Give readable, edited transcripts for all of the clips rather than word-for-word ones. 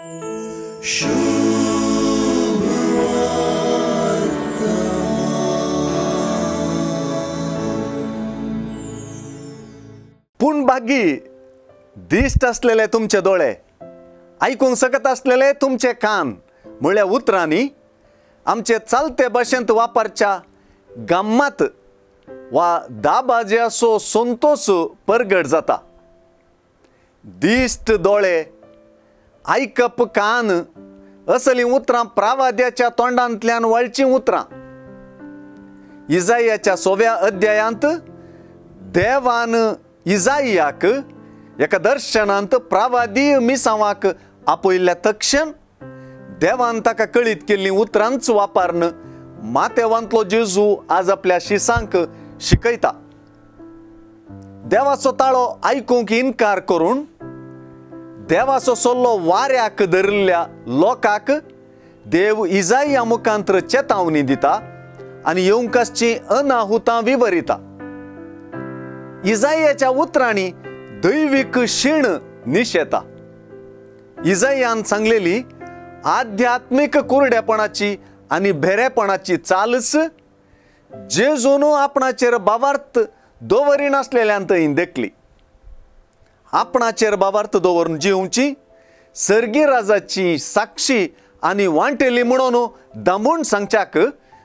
पूण भागी दिश्ट आसलेले तुमचे दोळे, आयकूंक शकत आसलेले तुमचे कान म्हळ्या उतरांनी आमचे चालते भाशेंत वापरच्या गम्मात वा दाबाज्याचो संतोश परगट जाता। दिश्ट दोळे, आयकप कान असलीं उतरां प्रावाद्याच्या तोंडांतल्यान वळचीं उतरां। इजायाच्या 6व्या अध्यायांत देवान इजायाक एका दर्शनांत प्रावादी मिसांवाक आपयल्ल्या तक्षण देवान ताका कळीत केल्लीं उतरांच वापरून मातेवांतलो जेजू आज आपल्या शिसांक शिकयता। देवाचो ताळो आयकूंक इनकार करून देवाचो सल्लो वाऱ्याक धरिल्ल्या लोकांक देव इजाया मुखांतर चेतावणी दिता आनी येवंक आसची अनाहुतां विवरिता। इजायाच्या उतरांनी दैवीक शीण निशेता। इजायान सांगलेली आध्यात्मीक कुरडेपणाची आनी भेरेपणाची चालच जेजून आपणाचेर भावार्थ दवरिनासलेल्यान थंय देखली। आपणाचेर भावार्थ दवरून जिवची सर्गी राजाची साक्षी आनी वांटेली म्हणून दामून सांगच्याक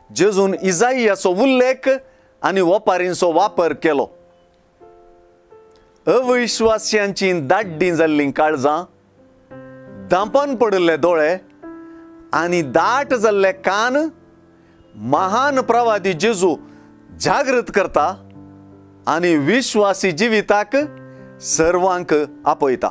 जेजून इजायाचो उल्लेख आनी वपारींचो वापर केलो। अविश्वास्यांची दाड्डीं जाल्लीं काळजां, दांपन पडिल्ले दोळे आनी दाट जाल्ले कान महान प्रवादी जेजू जागृत करता आनी विश्वासी जिविताक सर्वांक आपयता।